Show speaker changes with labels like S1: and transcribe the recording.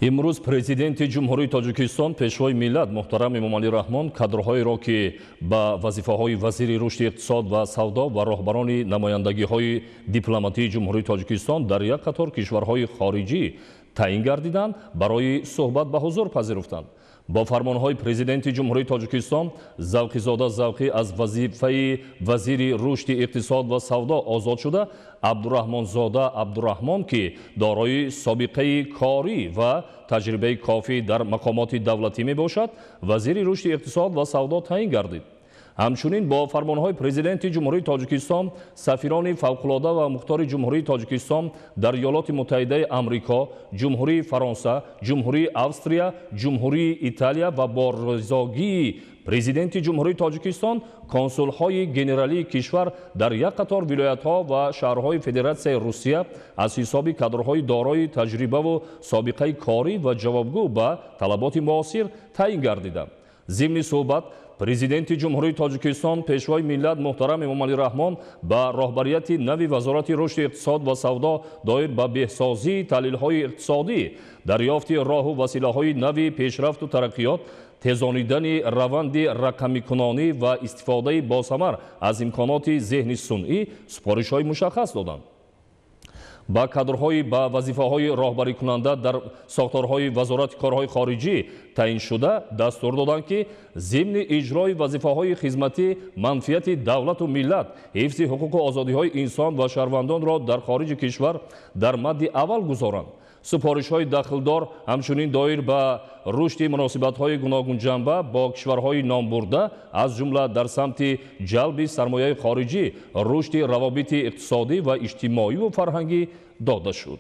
S1: Имрӯз Президенти Ҷумҳурии Тоҷикистон, Пешвои миллат муҳтарам Эмомалӣ Раҳмон кадрҳоеро, ки ба вазифаҳои вазири рушди иқтисод ва савдо ва роҳбарони намояндагиҳои дипломатии Ҷумҳурии Тоҷикистон дар як қатор кишварҳои хориҷӣ таъин гардиданд, барои суҳбат ба ҳузур пазируфтанд. Бо фармонҳои Президенти Ҷумҳурии Тоҷикистон Завқизода Завқӣ аз вазифаи вазири рушди иқтисод ва савдо озод шуда, Абдураҳмонзода Абдураҳмон, ки дорои собиқаи корӣ ва таҷрибаи кофӣ дар мақомоти давлатӣ мебошад, вазири рушди иқтисод ва савдо таъин гардид. Ҳамчунин бо фармонҳои Президенти Ҷумҳурии Тоҷикистон сафирони фавқулода ва мухтори Ҷумҳурии Тоҷикистон дар Иёлоти Муттаҳидаи Амрико, Ҷумҳурии Фаронса, Ҷумҳурии Австрия, Ҷумҳурии Италия ва бо ризогии Президенти Ҷумҳурии Тоҷикистон консулҳои генералии кишвар дар як қатор вилоятҳо ва шаҳрҳои Федератсияи Русия аз ҳисоби кадрҳои дорои таҷрибаву собиқаи корӣ ва ҷавобгӯ ба талаботи муосир таъин гардиданд. Зимни суҳбат Президенти Ҷумҳурии Тоҷикистон, Пешвои миллат муҳтарам Эмомалӣ Раҳмон ба роҳбарияти нави Вазорати рушди иқтисод ва савдо доир ба беҳсозии таҳлилҳои иқтисодӣ, дарёфти роҳу василаҳои нави пешрафту тараққиёт, тезонидани раванди рақамикунонӣ ва истифодаи босамар аз имконоти зеҳни сунъӣ супоришҳои мушаххас доданд. Ба кадрҳои ба вазифаҳои роҳбарикунанда дар сохторҳои Вазорати корҳои хориҷӣ таъиншуда дастур доданд, ки зимни иҷрои вазифаҳои хизматӣ манфиати давлату миллат, ҳифзи ҳуқуқу озодиҳои инсон ва шаҳрвандонро дар хориҷи кишвар дар мадди аввал гузоранд. Супоришҳои дахлдор ҳамчунин доир ба рушди муносибатҳои гуногунҷанба бо кишварҳои номбурда, аз ҷумла дар самти ҷалби сармояи хориҷӣ, рушди равобити иқтисодӣ ва иҷтимоиву фарҳангӣ дода шуд.